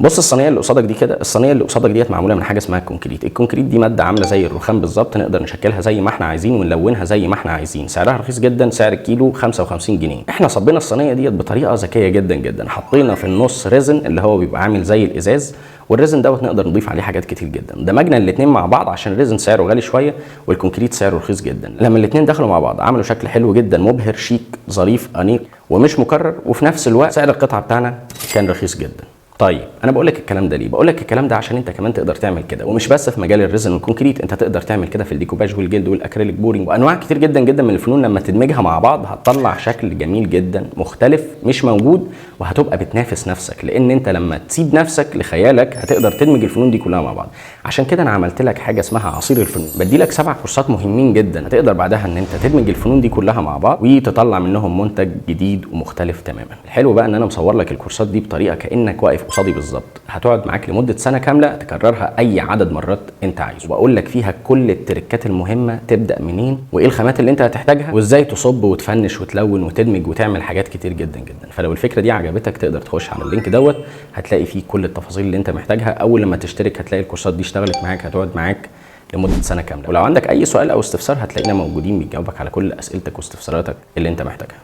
بص الصينية اللي قصادك دي كده، الصينية اللي قصادك ديت معمولة من حاجة اسمها ال concrete. ال concrete دي مادة عامله زي الرخام بالظبط، نقدر نشكلها زي ما احنا عايزين ونلونها زي ما احنا عايزين. سعرها رخيص جدا، سعر الكيلو 55 جنيه. احنا صبينا الصينية ديت بطريقة ذكية جدا جدا، حطينا في النص resin اللي هو بيبقى عامل زي الازاز، وال resin دوت نقدر نضيف عليه حاجات كتير جدا. دمجنا الاثنين مع بعض عشان ال resin سعره غالي شوية وال concrete سعره رخيص جدا. لما الاثنين دخلوا مع بعض عملوا شكل حلو جدا، مبهر، شيك، ظريف، انيق، ومش مكرر، وفي نفس الوقت سعر القطعة بتاعنا كان رخيص جدا. طيب انا بقول لك الكلام ده ليه؟ بقول لك الكلام ده عشان انت كمان تقدر تعمل كده، ومش بس في مجال ال resin وال concrete، انت تقدر تعمل كده في الديكوباج والجلد وال acrylic pouring وانواع كتير جدا جدا من الفنون. لما تدمجها مع بعض هتطلع شكل جميل جدا مختلف مش موجود، وهتبقى بتنافس نفسك، لان انت لما تسيب نفسك لخيالك هتقدر تدمج الفنون دي كلها مع بعض. عشان كده انا عملت لك حاجة اسمها عصير الفنون، بدي لك 7 كورسات مهمين جدا هتقدر بعدها ان انت تدمج الفنون دي كلها مع بعض وتطلع منهم منتج جديد ومختلف تماما. الحلو بقى ان انا مصور لك الكورسات دي بطريقة كانك واقف قصادي بالظبط، هتقعد معاك لمدة سنة كاملة تكررها اي عدد مرات انت عايزه، واقول لك فيها كل التريكات المهمة، تبدا منين وايه الخامات اللي انت هتحتاجها وازاي تصب وتفنش وتلون وتدمج وتعمل حاجات كتير جدا جدا. فلو الفكرة دي عجبتك تقدر تخش على ال link دوت، هتلاقي فيه كل التفاصيل اللي انت محتاجها. اول لما تشترك هتلاقي الكورسات دي اشتغلت معاك، هتقعد معاك لمدة سنة كاملة. ولو عندك اي سؤال او استفسار هتلاقينا موجودين بنجاوبك على كل اسئلتك واستفساراتك اللي انت محتاجها.